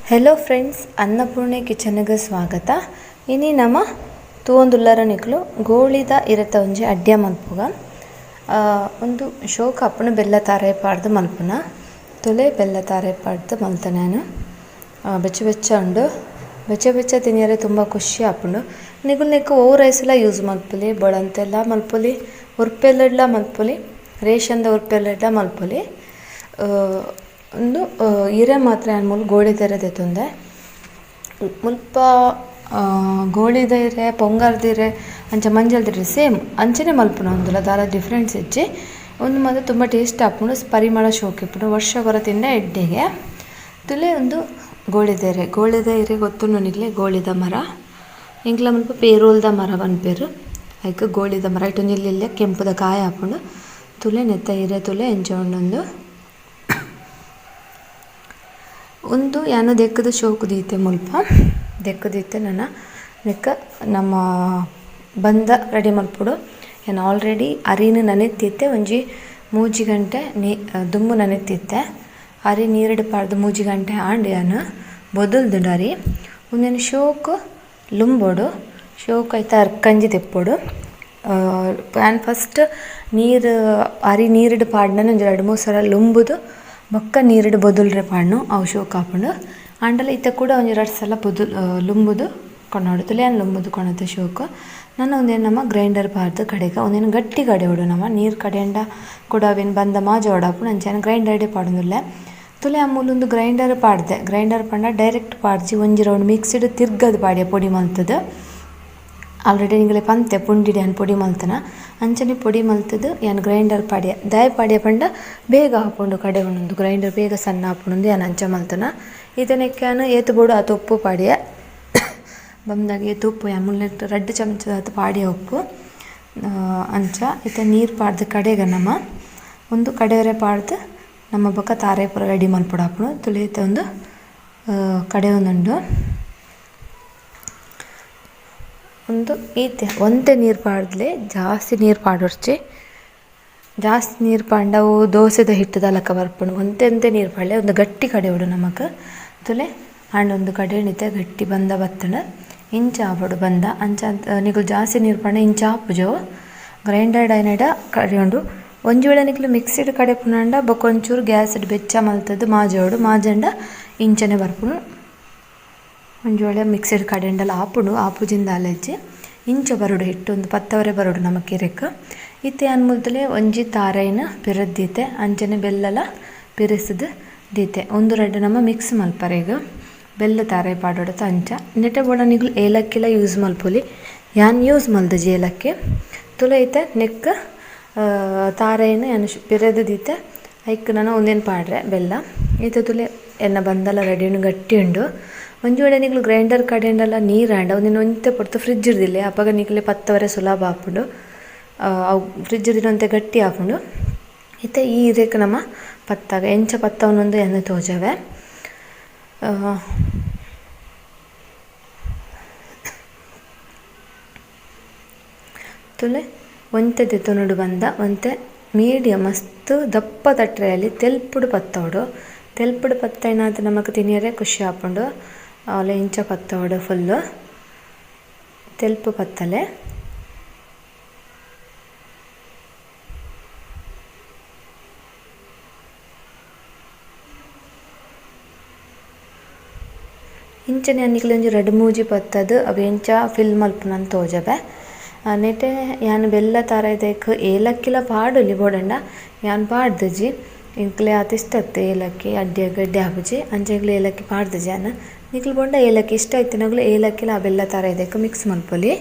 Hello friends, Annapurni ಕಿಚನ್ಗೆ ಸ್ವಾಗತ. ಇನಿ ನಮ ತೂವೊಂದುಲ್ಲರ ನಿಕುಲು ಗೋಳಿದ ಇರೆತ ಒಂಜಿ ಅಡ್ಯ ಮಲ್ಪುಗ. ಉಂದು ಶೋಕು ಆಪುಂಡು ಬೆಲ್ಲ ತಾರೆ ಪಾಡ್ದ್ ಮಲ್ಪುನ. ತುಲೆ ಬೆಲ್ಲ ತಾರೆ ಪಾಡ್ದ್ ಮಲ್ತುನ ಬೆಚ್ಚ ಬೆಚ್ಚ ಉಂಡು. ಬೆಚ್ಚ ಬೆಚ್ಚ ತಿನಿಯರೆ ತುಂಬ ಖುಷಿ ಆಪುಂಡು. ನಿಕುಲು ನೆಕ್ಕ್ ಒವು ರೈಸ್ ಲ ಯೂಸ್ ಮಲ್ಪೊಲಿ, ಬೊಳಂತೆಲ ಮಲ್ಪೊಲಿ, ಉರ್ಪೆಲುಡ್ಲ ಮಲ್ಪೊಲಿ, ರೇಷನ್ದ ಉರ್ಪೆಲುಡ್ಲ ಮಲ್ಪೊಲಿ. ಉಂದು ಇರೆ ಮಾತ್ರ ಯಾನ್ ಮೂಲು ಗೋಳಿದ ಇರೆ ದೆತೊಂದೆ. ಮುಲ್ಪ ಗೋಳಿದ ಇರೆ, ಪೊಂಗಾರ್ದ ಇರೆ, ಅಂಚ ಮಂಜಲ್ದ ಇರೆ ಸೇಮ್ ಅಂಚನೆ ಮಲ್ಪುನ ಉಂದುಲ ದಾಲ ಡಿಫರೆನ್ಸ್ ಇಜ್ಜಿ. ಉಂದು ಮಾತ್ರ ತುಂಬ ಟೇಸ್ಟ್ ಆಪುಂಡು, ಪರಿಮಳ ಶೋಕು ಇಪ್ಪುಂಡು. ವರ್ಷ ಒರ ತಿಂಡ ಎಡ್ಡೆಗೆ. ತುಲೆ ಉಂದು ಗೋಳಿದ ಇರೆ. ಗೋಳಿದ ಇರೆ ಗೊತ್ತುಂಡು ನಿಕ್ಲೆ, ಗೋಳಿದ ಮರ. ಎಂಕ್ಲ ಮುಲ್ಪ ಪೇರೋಲ್ದ ಮರ ಪನ್ಪೆರ್. ಐಕ್ ಗೋಳಿದ ಮರ. ಐಟ್ ಒಂಜಿ ಎಲ್ಯ ಎಲ್ಯ ಕೆಂಪುದ ಕಾಯಿ ಆಪುಂಡು. ತುಲೆ ನೆತ್ತ ಇರೆ ತುಲೆ ಎಂಚ ಉಂಡು. ಉಂದು ಯಾನ್ ದೆಕ್ಕುದು ಶೋಕು ದೀತೆ ಮುಲ್ಪ. ದೆಕ್ಕ್ ದೀತೆ ನನ ನೆಕ್ಕ್ ನಮ ಬಂದ ರೆಡಿ ಮಲ್ಪೊಡು. ಯಾನ್ ಆಲ್ರೆಡಿ ಅರಿನ್ ನನೆತಿತ್ತೆ, ಒಂಜಿ 3 ಗಂಟೆ ದುಂಬು ನನೆತಿತ್ತೆ. ಅರಿ ನೀರ್ಡ್ ಪಾಡ್ದ್ 3 ಗಂಟೆ ಆಂಡ್ ಯಾನ್ ಬೊದುಲ್ದುಂಡು ಅರಿ. ಉಂದೆನ್ ಶೋಕು ಲುಂಬೊಡು. ಶೋಕು ಐತ ಅರ್ಕಂಜಿ ದೆಪ್ಪೊಡು. ಯಾನ್ ಫಸ್ಟ್ ನೀರ್ ಅರಿ ನೀರ್ಡ್ ಪಾಡ್ಂಡ ಒಂಜಿ 2-3 ಸಲ ಲುಂಬುದು ಬೊಕ್ಕ ನೀರ್ಡ್ ಬೊದುಲ್ರೆ ಪಾಡ್ನು, ಅವು ಶೋಕು ಆಪುಂಡು. ಆಂಡಲ ಇತ್ತೆ ಕೂಡ ಒಂಜಿ 2 ಸಲ ಲುಂಬುದು ಕೊನೊಡು. ತುಲೆ ಯಾನ್ ಲುಂಬುದು ಕೊನೊತೆ ಶೋಕು. ನನ ಉಂದೆನ್ ನಮ ಗ್ರೈಂಡರ್ ಪಾಡ್ದ್ ಕಡೆಕ ಉಂದೆನ್ ಗಟ್ಟಿ ಕಡೆಯೊಡು ನಮ. ನೀರ್ ಕಡೆಂಡ ಕುಡ ಅವೆನ್ ಬಂದ ಮಾಜೋಡು ಆಪುಂಡು. ಅಂಚ ಯಾನ್ ಗ್ರೈಂಡರ್ಡೆ ಪಾಡೊಂದುಲ್ಲೆ. ತುಲೆ ಮೂಲು ಉಂದು ಗ್ರೈಂಡರ್ ಪಾಡ್ದೆ. ಗ್ರೈಂಡರ್ ಪಂಡ ಡೈರೆಕ್ಟ್ ಪಾಡ್ಜಿ, ಒಂಜಿ ರೌಂಡ್ ಮಿಕ್ಸಿಡ್ ತಿರ್ಗದ್ ಪಾಡ್ಯ ಪೊಡಿ ಮಲ್ತುದು. ಆಲ್ರೆಡಿ ನಿಗಲೆ ಪಂತೆ ಪುಂಡಿಡ್ ಯಾನ್ ಪೊಡಿ ಮಲ್ತನ. ಅಂಚನೆ ಪೊಡಿ ಮಲ್ತುದು ಯಾನ್ ಗ್ರೈಂಡರ್ ಪಾಡ್ಯ. ದಾಯೆ ಪಾಡ್ಯ ಪಂಡ ಬೇಗ ಆಪುಂಡು ಕಡೆ ಉಂಡು, ಗ್ರೈಂಡರ್ ಬೇಗ ಸಣ್ಣ ಆಪುಂಡು ಯಾನ್ ಅಂಚ ಮಲ್ತನ. ಇತ್ತೆ ನೆಕ್ಕ್ ಯಾನ್ ಏತ್ ಬೋಡು ಆತ್ ಉಪ್ಪು ಪಾಡ್ಯ. ಬಂದಾಗ ಏತ್ ಉಪ್ಪು ಯಾನ್ ಮುಲ್ಲೆಟ್ 2 ಚಮಚದಾತ್ ಪಾಡ್ಯ ಉಪ್ಪು. ಅಂಚ ಇತ್ತೆ ನೀರ್ ಪಾಡ್ದ್ ಕಡೆಗ ನಮ ಉಂದು ಕಡೆವರೆ ಪಾಡ್ದ್ ನಮ್ಮ ಬೊಕ್ಕ ತಾರೆ ಪೂರ ರೆಡಿ ಮಲ್ಪೊಡು ಆಪುಂಡು. ತುಲೆ ಇತ್ತೆ ಉಂದು ಕಡೆ ಒಂದುಂಡು. ಉಂದು ಈತೆ ಒಂತೆ ನೀರು ಪಾಡ್ದ್ಲೆ, ಜಾಸ್ತಿ ನೀರು ಪಾಡೊರ್ಚಿ. ಜಾಸ್ತಿ ನೀರು ಪಾಂಡ ಅವು ದೋಸೆದ ಹಿಟ್ಟುದ ಲೆಕ್ಕ ಬರ್ಪುಂಡು. ಒಂತೆ ಒಂತೆ ನೀರು ಪಾಡ್ಲೆ, ಒಂದು ಗಟ್ಟಿ ಕಡೆಯೊಡು ನಮಕ್. ತುಲೆ ಆಂಡ ಒಂದು ಕಡೆಣಿತೆ ಗಟ್ಟಿ ಬಂದ ಬತ್ತುಂಡು. ಇಂಚ ಆಪೊಡು ಬಂದ. ಅಂಚ ನಿಕುಲು ಜಾಸ್ತಿ ನೀರು ಪಾಂಡ ಇಂಚ ಆಪುಜವು. ಗ್ರೈಂಡರ್ಡ್ ಆಯಿನಡ ಕಡೆಯುಂಡು. ಒಂಜಿ ವೇಳೆ ನಿಕುಲು ಮಿಕ್ಸಿಡ್ ಕಡೆಪುನಂಡ ಬೊಕ ಒಂಚೂರು ಗ್ಯಾಸ್ಡ್ ಬೆಚ್ಚ ಮಲ್ತುದು ಮಾಜೋಡು. ಮಾಜಂಡ ಇಂಚನೆ ಬರ್ಪುಂಡು. ಒಂಜಿ ವೇಳೆ ಮಿಕ್ಸಿಡ್ ಕಡೆಂಡಲ ಆಪುಂಡು, ಆಪುಜಿಂದ ಅಲೆಜ್ಜಿ. ಇಂಚ ಬರೊಡು ಹಿಟ್ಟು ಒಂದು ಪತ್ತವರೆ ಬರೊಡು ನಮಕ್ ಇರೆಕ್. ಇತ್ತೆ ಯಾನ್ ಮುಲ್ತಲೆ ಒಂಜಿ ತಾರೈನ್ ಪಿರದ್ ದೀತೆ, ಅಂಚನೆ ಬೆಲ್ಲಲ ಪಿರೆಸುದು ದೀತೆ. ಉಂದು ರಡ್ಡ್ ನಮ ಮಿಕ್ಸ್ ಮಲ್ಪರೆಗ್ ಬೆಲ್ಲ ತಾರೈ ಪಾಡೊಡುತ ಅಂಚ. ನೆಟೆ ಬೋಡ ನಿಕುಲು ಏಲಕ್ಕಿಲ ಯೂಸ್ ಮಲ್ಪೊಲಿ. ಯಾನ್ ಯೂಸ್ ಮಲ್ದುಜಿ ಏಲಕ್ಕಿ. ತುಲೆ ಇತ್ತೆ ನೆಕ್ಕ್ ತಾರೈನ್ ಯಾನ್ ಪಿರೆದ್ ದೀತೆ. ಐಕ್ ನನ ಉಂದೆನ್ ಪಾಡ್ರೆ ಬೆಲ್ಲ. ಇತ್ತೆ ತುಲೆ ಎನ್ನ ಬಂದಲ ರೆಡಿ ಉಂಡು, ಗಟ್ಟಿ ಉಂಡು. ಒಂಜಿ ವೇಳೆ ನಿಕುಲು ಗ್ರೈಂಡರ್ ಕಡೆಂಡಲ ನೀರ್ ಆಂಡ ಉಂದೆನ್ ಒಂತೆ ಪೊರ್ತು ಫ್ರಿಜ್ ಇಡ್ದಿಲ್ಲೆ, ಅಪಗ ನಿಕುಲೆ ಪತ್ತವರೆ ಸುಲಭ ಆಪುಂಡು. ಅವು ಫ್ರಿಜ್ ಇಡ್ದಿನ ಒಂತೆ ಗಟ್ಟಿ ಆಪುಂಡು. ಇತ್ತೆ ಈ ಇರೆಕ್ ನಮ ಪತ್ತಾಗ ಎಂಚ ಪತ್ತವನೊಂದು ಎನ್ನ ತೋಜವೆ. ತುಲೆ ಒಂತೆ ದೆತೊನುಡು ಬಂದ ಒಂತೆ ಮೀಡಿಯಂ ಮಸ್ತ್ ದಪ್ಪ ತಟ್ರೆಯಲ್ಲಿ ತೆಲ್ಪುಡು ಪತ್ತವಡು. ತೆಲ್ಪುಡು ಪತ್ತೈನಾತ್ ನಮಕ್ ತಿನಿಯರೆ ಖುಷಿ ಆಪುಂಡು. ಅವುಲ ಇಂಚ ಪತ್ತವಡು ಫುಲ್ಲು ತೆಲ್ಪು ಪತ್ತಲೆ. ಇಂಚನೆ ನಿಕ್ಲೆ ಒಂಜಿ 2-3 ಪತ್ತದು ಅವು ಎಂಚ ಫಿಲ್ ಮಲ್ಪುನಂದ್ ತೋಜವೆ. ನೆಟೆ ಯಾನ್ ಬೆಲ್ಲ ತಾರಾಯ್ದೆಕ್ ಏಲಕ್ಕಿಲ ಪಾಡೊಲಿ ಬೋಡಂಡ ಯಾನ್ ಪಾಡ್ದುಜಿ. ಎಂಕ್ಲೆ ಆತ್ ಇಷ್ಟ ಅತ್ತ್ ಏಲಕ್ಕಿ ಅಡ್ಯಗ್ ಎಡ್ಡೆ ಆಪುಜಿ. ಅಂಚ ಎಂಕ್ಲೆ ಏಲಕ್ಕಿ ಪಾಡ್ದುಜಿ ಯಾನ್. ನಿಕ್ಲ್ ಬೋಂಡ ಏಲಕ್ಕಿ ಇಷ್ಟ ಇತ್ತಿನಗುಲು ಏಲಕ್ಕಿಲ ಆ ಬೆಲ್ಲ ತಾರಾಯ್ದೆಕ್ ಮಿಕ್ಸ್ ಮಲ್ಪೊಲಿ.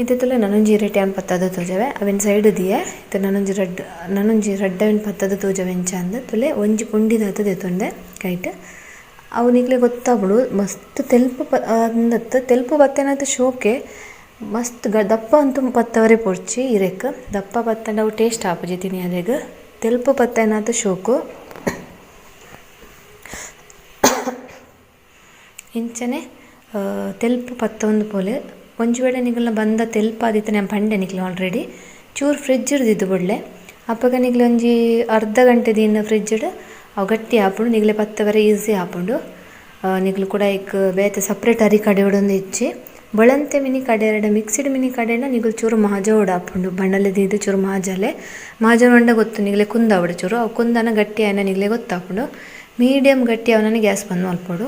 ಇತ್ತೆ ತುಲೆ ನನೊಂಜಿ ಇರೆಟ್ ಯಾನ್ ಪತ್ತದು ತೋಜವೆ. ಅವೆನ್ ಸೈಡ್ ದೀಯೆ. ಇತ್ತೆ ನನೊಂಜಿ ರಡ್ಡ್ ಅವೆನ್ ಪತ್ತದು ತೋಜವೆ ಎಂಚ ಅಂದ್. ತುಲೆ ಒಂಜಿ ಪುಂಡಿದಾತ್ ದೆತೊಂಡೆ ಕೈಟ್. ಅವು ನಿಕ್ಲೆ ಗೊತ್ತಾಪುಂಡು ಮಸ್ತ್ ತೆಲ್ಪು ಅಂದತ್ ತೆಲ್ಪು ಬತ್ತೇನಾತ್ ಶೋಕೆ. ಮಸ್ತ್ ದಪ್ಪ ಅಂತೂ ಪತ್ತವರೆ ಪೊರ್ಚಿ ಇರೆಕ್. ದಪ್ಪ ಪತ್ತಂಡ ಅವು ಟೇಸ್ಟ್ ಆಪುಜಿ ತಿನಿಯರೆಗ್. ತೆಲ್ಪು ಪತ್ತೇನಾತ್ ಶೋಕು. ಇಂಚನೆ ತೆಲ್ಪು ಪತ್ತೊಂದು ಪೋಲೆ. ಒಂಜಿ ವೇಳೆ ನಿಕಲ್ನ ಬಂದ ತೆಲ್ಪಾದಿತ್ತೆ ಯಾನ್ ಪಂಡೆ ನಿಕ್ಲೆ ಆಲ್ರೆಡಿ. ಚೂರು ಫ್ರಿಜ್ ಇಡ್ದಿದ್ದು ಬುಡ್ಲೆ. ಅಪಗ ನಿಕ್ಲೆ ಒಂಜಿ ಅರ್ಧ ಗಂಟೆ ದೀನ ಫ್ರಿಜ್ ಡ್ ಅವು ಗಟ್ಟಿ ಆಪುಂಡು, ನಿಕ್ಲೆ ಪತ್ತವರೆ ಈಸಿ ಆಪುಂಡು. ನಿಕುಲು ಕೂಡ ಐಕ್ ಬೇತೆ ಸಪ್ರೇಟ್ ಅರಿ ಕಡೆಯೊಡೊಂದು ಇಜ್ಜಿ. ಬೊಳಂತೆ ಮಿನಿ ಕಡೆಯೆರಡ ಮಿಕ್ಸ್ಡ್ ಮಿನಿ ಕಡೆಂಡ ನಿಕುಲು ಚೂರು ಮಾಜವೊಡಾಪುಂಡು ಬಂಡಲೆ ದೀದ್ ಚೂರು ಮಾಜಲೆ ಮಾಜವಂಡ ಗೊತ್ತು ನಿಗಲೆ ಕುಂದಾವೊಡು ಚೂರು ಅವು ಕುಂದನ ಗಟ್ಟಿ ಆಯಿನ ನಿಗಲೆ ಗೊತ್ತಾಪುಂಡು ಮೀಡಿಯಂ ಗಟ್ಟಿ ಆವನನೆ ಗ್ಯಾಸ್ ಬಂದ್ ಮಲ್ಪೊಡು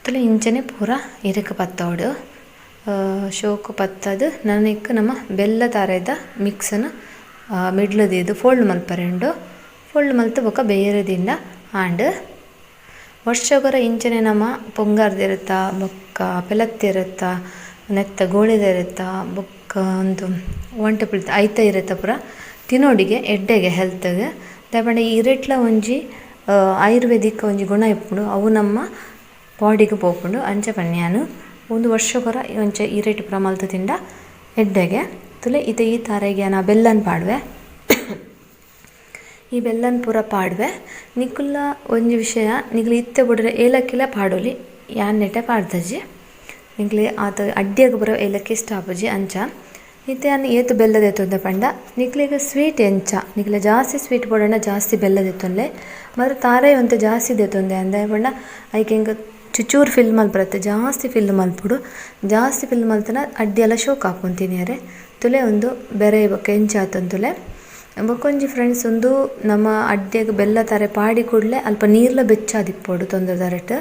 ತಲೆ ಇಂಚನೆ ಪೂರ ಇರೆಕ್ ಪತ್ತವೊಡು ಶೋಕು ಪತ್ತದು ನನಕ್ ನಮ ಬೆಲ್ಲ ತಾರಾಯಿದ ಮಿಕ್ಸನ್ ಮಿಡ್ಲ್ ದೀದ್ ಫೋಲ್ಡ್ ಮಲ್ಪರೆ ಉಂಡು ಫೋಲ್ಡ್ ಮಲ್ತ್ ಬೊಕ ಬೇರೆ ದಿಂಡ ಆಂಡ್ ವರ್ಷಗೊರ ಇಂಚನೆ ನಮ ಪೊಂಗಾರ್ದಿರುತ್ತ ಬೊಕ್ಕ ಪೆಲತ್ತಿರುತ್ತ ನೆತ್ತ ಗೋಳಿದ ಇರುತ್ತ ಬೊಕ್ಕ ಉಂದು ಒಂಟೆ ಪುಳಿತ ಐತ ಇರೆತ ಪೂರ ತಿನೊಡಿಗೆ ಎಡ್ಡೆಗೆ ಹೆಲ್ತ್ ಗ್ ದಾಯೆ ಪಂಡ ಈ ಇರೆಟ್ಲ ಒಂಜಿ ಆಯುರ್ವೇದಿಕ್ ಒಂಜಿ ಗುಣ ಇಪ್ಪುಂಡು ಅವು ನಮ್ಮ ಬಾಡಿಗ್ ಪೋಪುಂಡು ಅಂಚ ಪನ್ನೆ ಯಾನ್ ಉಂದು ವರ್ಷಗೊರ ಒಂಚ ಇರೆಟ್ ಪೂರ ಮಲ್ತ್ ತಿಂಡ ಎಡ್ಡೆಗೆ ತೂಲೆ ಇತ್ತೆ ಈ ತಾರೆಗ್ ಯಾನ್ ಆ ಬೆಲ್ಲನ್ ಪಾಡುವೆ ಈ ಬೆಲ್ಲನ್ ಪೂರ ಪಾಡುವೆ ನಿಕುಲ್ಲ ಒಂಜಿ ವಿಷಯ ನಿಕುಲು ಇತ್ತೆ ಬುಡ್ರೆ ಏಲಕ್ಕಿಲ ಪಾಡೊಲಿ ಯಾನ್ ನೆಟೆ ಪಾಡ್ದಜಿ ನಿಕ್ಲೆ ಆತ್ ಅಡ್ಡ್ಯಗ್ ಪೂರ ಏಲಕ್ಕಿ ಇಷ್ಟ ಆಪುಜಿ ಅಂಚ ಇತ್ತೆ ಯಾನ್ ಏತ್ ಬೆಲ್ಲ ದೆತ್ತೊಂದೆ ಪಂಡ ನಿಕ್ಲೆಗ್ ಸ್ವೀಟ್ ಎಂಚ ನಿಕ್ಲೆ ಜಾಸ್ತಿ ಸ್ವೀಟ್ ಬೋಡಂಡ ಜಾಸ್ತಿ ಬೆಲ್ಲ ದೆತ್ತೊನ್ಲೆ ಮಾತ್ರ ತಾರಾಯಿ ಒಂತೆ ಜಾಸ್ತಿ ದೆತ್ತೊಂದೆ ದಾಯೆ ಪಂಡ ಐಕ್ ಎಂಕ್ ಚುಚೂರು ಫಿಲ್ ಮಲ್ಪರತ್ತೆ ಜಾಸ್ತಿ ಫಿಲ್ ಮಲ್ಪೊಡು ಜಾಸ್ತಿ ಫಿಲ್ ಮಲ್ತುಂಡ ಅಡ್ಡ್ಯಲ ಶೋಕ್ ಆಪುಂಡು ತಿನಿಯರೆ ತುಲೆ ಉಂದು ಬೆರೆ ಬೊಕ ಎಂಚ ಆತುಂಡು ತೂಲೆ ಬೊಕೊಂಜಿ ಫ್ರೆಂಡ್ಸ್ ಉಂದು ನಮ ಅಡ್ಡ್ಯಗ್ ಬೆಲ್ಲ ತಾರೆ ಪಾಡಿ ಕೂಡ್ಲೆ ಅಲ್ಪ ನೀರ್ಲ ಬೆಚ್ಚ ಆದಿಪ್ಪೊಡು ತೊಂದುರ್ ದಾರೆಟ್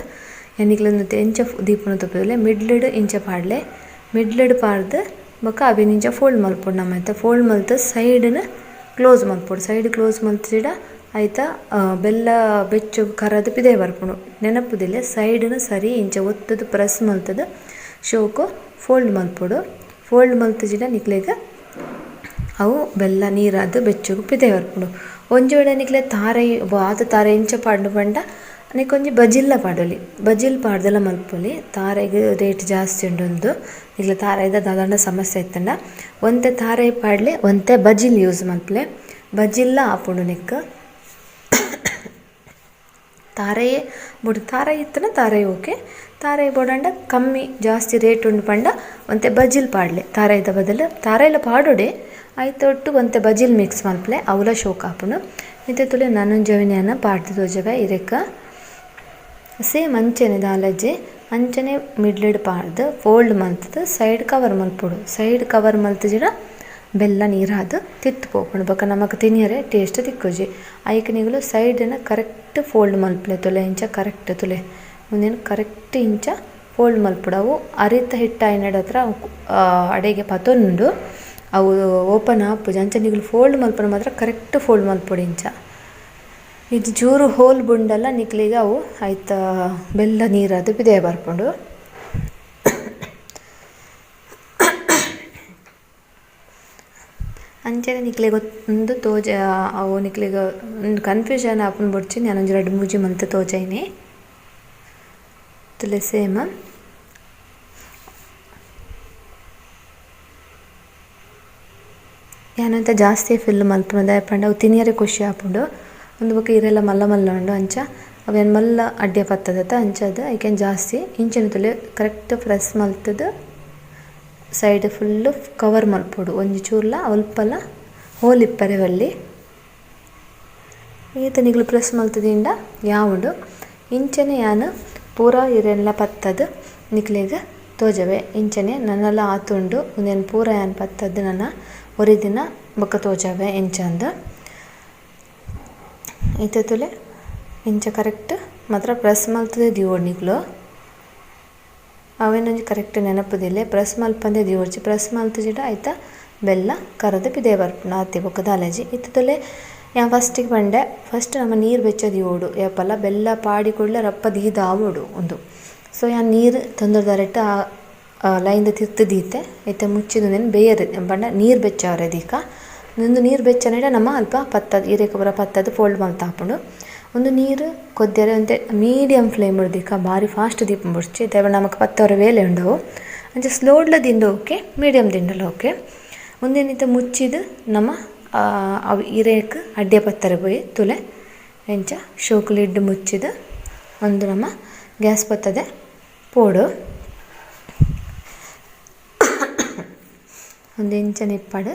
ಯಾನ್ ನಿಕ್ಲೆಗ್ ಎಂಚ ದೀಪುನ ತೂಪೆಲೆ ಮಿಡ್ಲ್ಡ್ ಇಂಚ ಪಾಡ್ಲೆ ಮಿಡ್ಲ್ಡ್ ಪಾಡ್ದ್ ಬೊಕ ಅವೆನ್ ಇಂಚ ಫೋಲ್ಡ್ ಮಲ್ಪೊಡು ನಮ ಇತ್ತೆ ಫೋಲ್ಡ್ ಮಲ್ತ್ ಸೈಡ್ ನ್ ಕ್ಲೋಸ್ ಮಲ್ಪೊಡು ಸೈಡ್ ಕ್ಲೋಸ್ ಮಲ್ತ್ಜಿಡ ಐತ ಬೆಲ್ಲ ಬೆಚ್ಚಗ್ ಕರದ್ ಪಿದಯಿ ಬರ್ಪುಂಡು ನೆನಪುದಿಲೆ ಸೈಡ್ ನ್ ಸರಿ ಇಂಚ ಒತ್ತುದು ಪ್ರೆಸ್ ಮಲ್ತುದು ಶೋಕು ಫೋಲ್ಡ್ ಮಲ್ಪೊಡು ಫೋಲ್ಡ್ ಮಲ್ತ್ಜಿಡ ನಿಕ್ಲೆಗ್ ಅವು ಬೆಲ್ಲ ನೀರಾದ್ ಬೆಚ್ಚಗ್ ಪಿದಯಿ ಬರ್ಪುಂಡು ಒಂಜಿ ವೇಳೆ ನಿಕ್ಲೆ ತಾರಾಯಿ ಆತ್ ತಾರಾಯಿ ಇಂಚ ಪಾಡ್ಂಡ ಪಂಡ ನೆಕ್ಕೊಂಜಿ ಬಜಿಲ್ಲ ಪಾಡೊಲಿ ಬಜಿಲ್ ಪಾಡ್ದಲ ಮಲ್ಪೊಲಿ ತಾರಾಯಿಗ್ ರೇಟ್ ಜಾಸ್ತಿ ಉಂಡು ಉಂದು ನಿಕ್ಲೆ ತಾರಾಯಿದ ದಾದಾಂಡ ಸಮಸ್ಯೆ ಇತ್ತುಂಡ ಒಂತೆ ತಾರಾಯಿ ಪಾಡ್ಲೆ ಒಂತೆ ಬಜಿಲ್ ಯೂಸ್ ಮಲ್ಪುಲೆ ಬಜಿಲ್ಲ ಆಪುಂಡು ನೆಕ್ಕ್ ತಾರಾಯಿ ಬೊಡು ತಾರಾಯಿ ಇತ್ತುಂಡ ತಾರಾಯಿ ಓಕೆ ತಾರಾಯಿ ಬೋಡಾಂಡ ಕಮ್ಮಿ ಜಾಸ್ತಿ ರೇಟ್ ಉಂಡು ಪಂಡ ಒಂತೆ ಬಜಿಲ್ ಪಾಡ್ಲೆ ತಾರಾಯಿದ ಬದಲು ತಾರಾಯಿಲ ಪಾಡೊಡೆ ಐತ ಒಟ್ಟು ಒಂತೆ ಬಜಿಲ್ ಮಿಕ್ಸ್ ಮಲ್ಪುಲೆ ಅವ್ಲ ಶೋಕ್ ಆಪುಂಡು ಇತ್ತೆ ತೂಲೆ ನನೊಂಜಿ ಅವೆನ್ ಯಾನ್ ಪಾಡ್ದ್ ತೋಜವೆ ಇರೆಕ್ ಸೇಮ್ ಅಂಚನೆ ದಾಲಜಿ ಅಂಚನೆ ಮಿಡ್ಲ್ಡ್ ಪಾಡ್ದ್ ಫೋಲ್ಡ್ ಮಲ್ತ್‌ದ್ ಸೈಡ್ ಕವರ್ ಮಲ್ಪೊಡು ಸೈಡ್ ಕವರ್ ಮಲ್ತ್‌ಜಿಡ ಬೆಲ್ಲ ನೀರಾದ್ ತಿರ್ತ್ ಪೋಪುಂಡು ಬೊಕ ನಮಕ್ ತಿನಿಯರೆ ಟೇಸ್ಟ್ ತಿಕ್ಕುಜಿ ಐಕ್ ನಿಕುಲು ಸೈಡ್ ನ್ ಕರೆಕ್ಟ್ ಫೋಲ್ಡ್ ಮಲ್ಪುಲೆ ತೂಲೆ ಇಂಚ ಕರೆಕ್ಟ್ ತೂಲೆ ಉಂದೆನ್ ಕರೆಕ್ಟ್ ಇಂಚ ಫೋಲ್ಡ್ ಮಲ್ಪೊಡು ಅವು ಅರಿತ ಹಿಟ್ಟ್ ಆಯಿನೆಡ್ದಾತ್ರ ಅಡೆಗೆ ಪತೊನುಂಡು ಅವು ಓಪನ್ ಆಪುಜಿ ಅಂಚ ನಿಕುಲು ಫೋಲ್ಡ್ ಮಲ್ಪುನ ಮಾತ್ರ ಕರೆಕ್ಟ್ ಫೋಲ್ಡ್ ಮಲ್ಪೊಡು ಇಂಚ ಇಜ್ಜಿ ಚೂರು ಹೋಲ್ ಬುಂಡಲ ನಿಕ್ಲೆಗ್ ಅವು ಐತ ಬೆಲ್ಲ ನೀರಾದ್ ಪಿದಯಿ ಬರ್ಪುಂಡು. ಅಂಚನೆ ನಿಕ್ಲೆಗ್ ಉಂದು ತೋಜ ಅವು ನಿಕ್ಲೆಗ್ ಕನ್ಫ್ಯೂಷನ್ ಆಪುಂಡು ಬೊಡ್ಚಿ ಯಾನ್ ಒಂಜಿ ರಡ್ಡ್ ಮೂಜಿ ಮಲ್ತ್ ತೋಜಾಯಿನಿ ತೂಲೆ ಸೇಮ್. ಯಾನ್ ಒಂತೆ ಜಾಸ್ತಿ ಫಿಲ್ ಮಲ್ಪುನ ದಾಯೆ ಪಂಡ ಅವು ತಿನಿಯರೆ ಖುಷಿ ಆಪುಂಡು ಉಂದು ಬೊಕ ಇರೆಲ ಮಲ್ಲ ಮಲ್ಲ ಉಂಡು ಅಂಚ ಅವೆನ್ ಮಲ್ಲ ಅಡ್ಡ್ಯ ಪತ್ತದತ ಅಂಚಾದ್ ಐಕ್ ಜಾಸ್ತಿ ಇಂಚಿನ ತೂಲೆ ಕರೆಕ್ಟ್ ಪ್ರೆಸ್ ಮಲ್ತುದು side full cover ಮಲ್ಪೊಡು ಒಂಜಿ ಚೂರ್ಲ ಅಲ್ಪಲ ಹೋಲ್ ಇಪ್ಪರೆ ಬಲ್ಲಿ ಈತ್ ನಿಕುಲು ಪ್ರೆಸ್ ಮಲ್ತುದಿಂಡ ಯಾವುಂಡು ಇಂಚನೆ ಯಾನ್ ಪೂರ ಇರೆನ್ಲ ಪತ್ತದ್ ನಿಕ್ಲೆಗ್ ತೋಜವೆ ಇಂಚನೆ ನನಲ ಆತುಂಡು ಉಂದೆನ್ ಪೂರ ಯಾನ್ ಪತ್ತದ್ ನನ ಒರಿ ದಿನ ಬೊಕ ತೋಜವೆ ಎಂಚ ಅಂದ್ ಇತ್ತೆ ತೂಲೆ ಇಂಚ ಕರೆಕ್ಟ್ ಮಾತ್ರ ಪ್ರೆಸ್ ಮಲ್ತುದೆ ದೀವೊಡು ನಿಕುಲು ಅವೆನ್ ಒಂಜಿ ಕರೆಕ್ಟ್ ನೆನಪುದಿಲ್ಲೆ ಪ್ರೆಸ್ ಮಲ್ಪಂದೆ ದೀವೊಡ್ಚಿ ಪ್ರೆಸ್ ಮಲ್ತುಜಿಡ ಐತ ಬೆಲ್ಲ ಕರದ್ ಪಿದಯಿ ಬರ್ಪುಂಡು ಆತೆ ಬೊಕ ದಾಲಜಿ ಇತ್ತೆ ತೂಲೆ ಯಾನ್ ಫಸ್ಟ್ ಗ್ ಪಂಡೆ ಫಸ್ಟ್ ನಮ ನೀರ್ ಬೆಚ್ಚ ದೀವೊಡು ಏಪಲ ಬೆಲ್ಲ ಪಾಡಿ ಕೂಡ್ಲೆ ರಪ್ಪ ದೀದ್ ಆವೊಡು ಉಂದು ಸೊ ಯಾನ್ ನೀರ್ ತೊಂದುರ್ ದಾರೆಟ್ ಲೈನ್ ದ ತಿರ್ತ್ ದೀತೆ ಇತ್ತೆ ಮುಚ್ಚಿದ್ ಉಂದೆನ್ ಬೇಯರೆ ಪಂಡ ನೀರ್ ಬೆಚ್ಚ ಆವರೆ ದೀಕ ಉಂದು ನೀರ್ ಬೆಚ್ಚನೆಡ ನಮ ಅಲ್ಪ ಪತ್ತದ್ ಇರೆಕ್ ಪೂರ ಪತ್ತದ್ ಫೋಲ್ಡ್ ಮಲ್ತ್ ಆಪುಂಡು ಉಂದು ನೀರ್ ಕೊದ್ಯರೆ ಒಂತೆ ಮೀಡಿಯಂ ಫ್ಲೇಮ್ ಡ್ ದೀಕ ಬಾರಿ ಫಾಸ್ಟ್ ದೀಪುನ ಬೊಡ್ಚಿ ದಾಯೆ ಪಂಡ ನಮಕ್ ಪತ್ತವರೆ ಬೇಲೆ ಉಂಡು ಅವು ಅಂಚ ಸ್ಲೋ ಡ್ಲ ದಿಂಡ ಓಕೆ ಮೀಡಿಯಂ ದಿಂಡಲ ಓಕೆ ಉಂದೆನ್ ಇತ್ತೆ ಮುಚ್ಚಿದ್ ನಮ ಅವು ಇರೆಕ್ ಅಡ್ಡ್ಯ ಪತ್ತರೆ ಪೋಯಿ ತೂಲೆ ಎಂಚ ಶೋಕು ಲಿಡ್ ಮುಚ್ಚಿದ್ ಉಂದು ನಮ ಗ್ಯಾಸ್ ಪತ್ತದೆ ಪೋಡು ಉಂದು ಇಂಚನೆ ಇಪ್ಪಡ್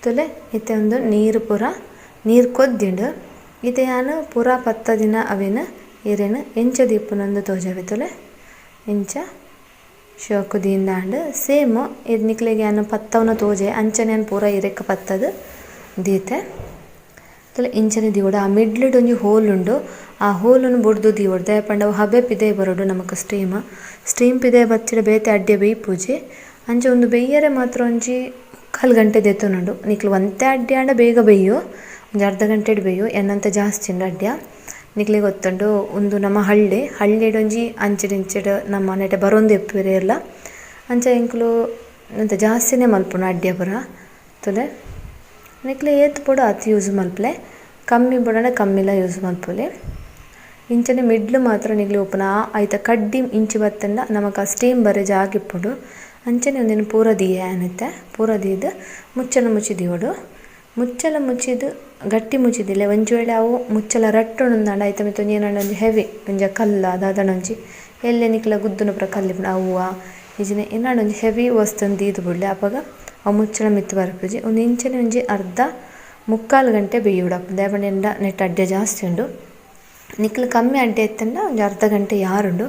ತೂಲೆ ಇತ್ತೆ ಉಂದು ನೀರ್ ಪೂರ ನೀರ್ ಕೊದ್ದಿಂಡ್. ಇತ್ತೆ ಯಾನ್ ಪೂರ ಪತ್ತ ದಿನ ಅವೆನ್ ಇರೆನ್ ಎಂಚ ದೀಪುನಂದ್ ತೋಜಾವೆ ತೂಲೆ ಇಂಚ ಶೋಕು ದೀಂದಾಂಡ್ ಸೇಮ್ ಇರ್ ನಿಕ್ಲೆಗ್ ಯಾನ್ ಪತ್ತವುನ ತೋಜೆ ಅಂಚನೆ ಯಾನ್ ಪೂರ ಇರೆಕ್ ಪತ್ತದ್ ದೀತೆ. ತೂಲೆ ಇಂಚನೆ ದೀವೊಡು ಆ ಮಿಡ್ಲ್ ಡ್ ಒಂಜಿ ಹೋಲ್ ಉಂಡು ಆ ಹೋಲ್ ನು ಬುಡ್ದು ದೀವೊಡು ದಾಯೆ ಪಂಡ ಅವು ಹಬೆ ಪಿದಯಿ ಬರೊಡು ನಮಕ್ ಸ್ಟೀಮ್ ಸ್ಟೀಮ್ ಪಿದಯಿ ಬಚ್ಚಿಡ ಬೇತೆ ಅಡ್ಡೆ ಬೇಯ್ಪುಜಿ ಅಂಚ ಉಂದು ಬೆಯ್ಯರೆ ಮಾತ್ರ ಒಂಜಿ ಮುಕ್ಕಾಲ್ ಗಂಟೆ ದೆತೊನುಂಡು ನಿಕ್ಲ್ ಒಂತೆ ಅಡ್ಡೆ ಆಂಡ ಬೇಗ ಬೆಯ್ಯು ಒಂಜಿ ಅರ್ಧ ಗಂಟೆಡ್ ಬೆಯ್ಯು ಎನ್ನಂತ ಜಾಸ್ತಿ ಉಂಡು ಅಡ್ಡ್ಯ ನಿಕ್ಲೆಗ್ ಗೊತ್ತುಂಡು ಉಂದು ನಮ್ಮ ಹಳ್ಳಿ ಹಳ್ಳಿಡ್ ಒಂಜಿ ಅಂಚಿಡ್ ಇಂಚಿಡ್ ನಮ್ಮ ನೆಟೆ ಬರೊಂದು ಇಪ್ಪುವೆರ್ ಏರ್ಲ ಅಂಚ ಎಂಕುಲು ಒಂತೆ ಜಾಸ್ತಿನೆ ಮಲ್ಪುನು ಅಡ್ಡ್ಯ ಪೂರ ತೂಲೆ ನಿಕ್ಲೆ ಏತ್ ಬೋಡು ಆತ್ ಯೂಸ್ ಮಲ್ಪುಲೆ ಕಮ್ಮಿ ಬೋಡಾಂಡ ಕಮ್ಮಿಲ ಯೂಸ್ ಮಲ್ಪೊಲಿ. ಇಂಚನೆ ಮಿಡ್ಲ್ ಮಾತ್ರ ನಿಕ್ಲೆ ಉಪ್ಪುನ ಐತ ಕಡ್ಡಿ ಇಂಚಿ ಬತ್ತುಂಡ ನಮಕ್ ಆ ಸ್ಟೀಮ್ ಬರೆ ಜಾಗ ಇಪ್ಪುಂಡು. ಅಂಚನೆ ಉಂದೆನ್ ಪೂರ ದೀಯೆ ಯಾನ್ ಇತ್ತೆ ಪೂರ ದೀದ್ ಮುಚ್ಚಳ ಮುಚ್ಚಿ ದೀವೊಡು. ಮುಚ್ಚಳ ಮುಚ್ಚಿದ್ ಗಟ್ಟಿ ಮುಚ್ಚಿದಿಲ್ಲ ಒಂಜಿ ವೇಳೆ ಅವು ಮುಚ್ಚಳ ರಟ್ಟುಂಡು ಐತ ಮಿತ್ತ್ ಒಂಜಿ ಏನಾಂಡ ಒಂಜಿ ಹೆವಿ ಒಂಜಿ ಕಲ್ಲ ದಾದಾಂಡ ಒಂಜಿ ಎಲ್ಲೆ ನಿಕ್ಲೆ ಗುದ್ದುನ ಪೂರ ಕಲ್ಲ್ ಇಪ್ಪುಂಡು ಅವು ಇಜ್ಜಿಂಡ ಏನಾಂಡ ಒಂಜಿ ಹೆವಿ ವಸ್ತುನ್ ದೀದ್ ಬುಡ್ಲೆ ಅಪಗ ಅವು ಮುಚ್ಚಳ ಮಿತ್ತ್ ಬರ್ಪುಜಿ. ಉಂದು ಇಂಚನೆ ಒಂಜಿ ಅರ್ಧ ಮುಕ್ಕಾಲ್ ಗಂಟೆ ಬೇಯೋಡಾಪುಂಡು ದಾಯೆ ಪಂಡ ನೆಟ್ಟ್ ಅಡ್ಡೆ ಜಾಸ್ತಿ ಉಂಡು. ನಿಕ್ಲ್ ಕಮ್ಮಿ ಅಡ್ಡೆ ಇತ್ತುಂಡ ಒಂಜಿ ಅರ್ಧ ಗಂಟೆ ಯಾರುಂಡು.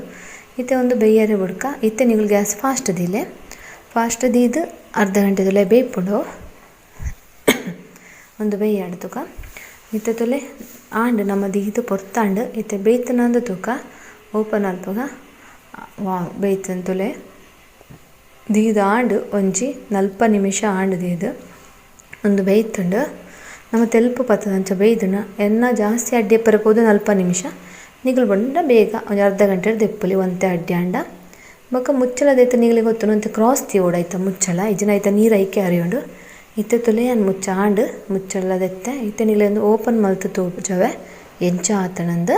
ಇತ್ತೆ ಉಂದು ಬೇಯರೆ ಬುಡ್ಕ ಇತ್ತೆ ನಿಕುಲು ಗ್ಯಾಸ್ ಫಾಸ್ಟ್ ದೀಲೆ ಫಾಸ್ಟ್ ದೀದ್ ಅರ್ಧ ಗಂಟೆ ದುಲೈ ಬೇಯ್ಪುಂಡು. ಉಂದು ಬೇಯಾಡ್ ತೂಕ ಇತ್ತೆ ತೂಲೆ ಆಂಡ್ ನಮ ದೀದ್ ಪೊರ್ತಾಂಡ್ ಇತ್ತೆ ಬೇಯ್ತುನಂದ್ ತೂಕ ಓಪನ್ ಮಲ್ಪುಗ ವಾವ್ ಬೇಯ್ತುಂಡ್ ತೂಲೆ ದೀದ್ ಆಂಡ್ ಒಂಜಿ ನಲ್ಪ ನಿಮಿಷ ಆಂಡ್ ದೀದ್ ಉಂದು ಬೇಯ್ತುಂಡ್ ನಮ ತೆಲ್ಪು ಪತ್ತುದು ಅಂಚ ಬೇಯ್ದುಂಡು ಎನ್ನ ಜಾಸ್ತಿ ಅಡ್ಡೆ ಇಪ್ಪರೆ ಪೋದು ನಲ್ಪ ನಿಮಿಷ ನಿಕುಲು ಪಂಡ ಬೇಗ ಒಂಜಿ ಅರ್ಧ ಗಂಟೆಡ್ ದೆಪ್ಪೊಲಿ ಒಂತೆ ಅಡ್ಡೆ ಆಂಡ ಬೊಕ ಮುಚ್ಚಳ ದೆತ್ತ್ ನಿಕುಲೆಗ್ ಗೊತ್ತುಂಡು ಒಂತೆ ಕ್ರಾಸ್ ದೀವೊಡು ಐತ ಮುಚ್ಚಳ ಇಜ್ಜಿಂಡ ಐತ ನೀರ್ ಐಕೆ ಅರಿಯುಂಡು. ಇತ್ತೆ ತೂಲೆ ಯಾನ್ ಮುಚ್ಚ ಆಂಡ್ ಮುಚ್ಚಳ ದೆತ್ತೆ ಇತ್ತೆ ನಿಕುಲೆ ಉಂದು ಓಪನ್ ಮಲ್ತ್ ತೋಜಾವೆ ಎಂಚ ಆತುಂಡು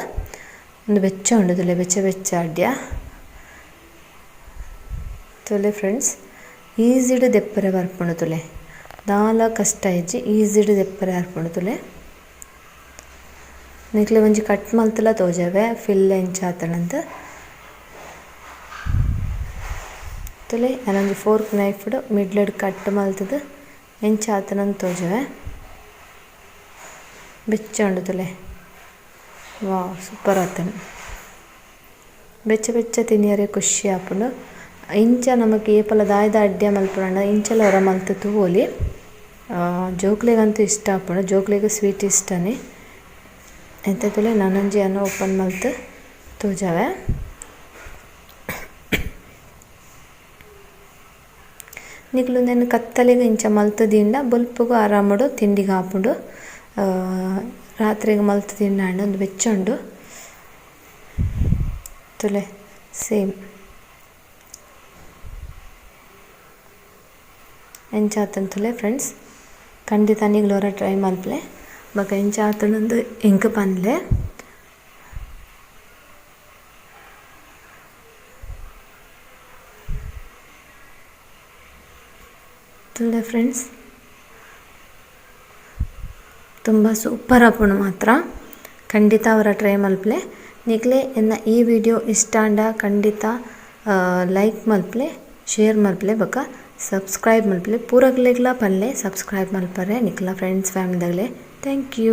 ಉಂದು ಬೆಚ್ಚ ಉಂಡು ತೂಲೆ ಬೆಚ್ಚ ಬೆಚ್ಚ ಅಡ್ಡ್ಯ ತೂಲೆ ಫ್ರೆಂಡ್ಸ್ ಈಸಿಡ್ ದೆಪ್ಪರೆ ಬರ್ಪುಂಡು ತೂಲೆ ದಾಲ ಕಷ್ಟ ಇಜ್ಜಿ ಈಸಿಡ್ ದೆಪ್ಪರೆ ಬರ್ಪುಂಡು ತೂಲೆ ನಿಕ್ಲೆ ಒಂಜಿ ಕಟ್ ಮಲ್ತ್ಲ ತೋಜಾವೆ ಫಿಲ್ ಎಂಚ ಆತುಂಡು ತೂಲೆ ಯಾನೊಂಜಿ ಫೋರ್ಕ್ ನೈಫ್ ಡ್ ಮಿಡ್ಲ್ ಡ್ ಕಟ್ ಮಲ್ತ್‌ದ್ ಎಂಚ ಆತುಂಡು ತೋಜಾವೆ ಬೆಚ್ಚ ಉಂಡು ತೂಲೆ ವಾವ್ ಸೂಪರ್ ಆತುಂಡು ಬೆಚ್ಚ ಬೆಚ್ಚ ತಿನಿಯರೆ ಖುಷಿ ಆಪುಂಡು. ಇಂಚ ನಮಕ್ ಏಪಲ ದಾಯ್ದ ಅಡ್ಡೆ ಮಲ್ಪುನಂಡ ಇಂಚಲ ಒರ ಮಲ್ತ್ ತೂವೊಲಿ. ಜೋಕ್ಲೆಗಂತೂ ಇಷ್ಟ ಆಪುಂಡು ಜೋಕ್ಲೆಗ್ ಸ್ವೀಟ್ ಇಷ್ಟನೆ. ಇತ್ತೆ ತೂಲೆ ನನೊಂಜಿ ಯಾನ್ ಓಪನ್ ಮಲ್ತ್ ತೋಜಾವೆ. ನಿಕುಲು ಉಂದೆನ್ ಕತ್ತಲೆಗ್ ಇಂಚ ಮಲ್ತ್ ದೀಂಡ ಬೊಲ್ಪುಗು ಆರಾಮಡ್ ತಿಂಡಿಗ್ ಆಪುಂಡು. ರಾತ್ರೆಗ್ ಮಲ್ತ್ ದೀಂಡ ಉಂದು ಬೆಚ್ಚ ಉಂಡು ತೂಲೆ ಸೇಮ್. ಎಂಚ ಆತುಂಡು ತೂಲೆ ಫ್ರೆಂಡ್ಸ್ ಖಂಡಿತ ನಿಕುಲು ಒರ ಟ್ರೈ ಮಲ್ಪುಲೆ ಬೊಕ ಎಂಚ ಆತುಂಡು ಎಂಕ್ ಪನ್ಲೆ. ತೂಲೆ ಫ್ರೆಂಡ್ಸ್ ತುಂಬ ಸೂಪರ್ ಆಪುಂಡು ಮಾತ್ರ ಖಂಡಿತ ಒರ ಟ್ರೈ ಮಲ್ಪುಲೆ. ನಿಕ್ಲೆ ಎನ್ನ ಈ ವಿಡಿಯೋ ಇಷ್ಟ ಆಂಡ ಖಂಡಿತ ಲೈಕ್ ಮಲ್ಪುಲೆ ಶೇರ್ ಮಲ್ಪುಲೆ ಬೊಕ ಸಬ್ಸ್ಕ್ರೈಬ್ ಮಲ್ಪುಲೆ ಪೂರಗ್ಲೆಗ್ಲ ಪನ್ಲೆ ಸಬ್ಸ್ಕ್ರೈಬ್ ಮಲ್ಪರೆ ನಿಕ್ಲ ಫ್ರೆಂಡ್ಸ್ ಫ್ಯಾಮಿಲಿ ದಗ್ಲೆ. Thank you.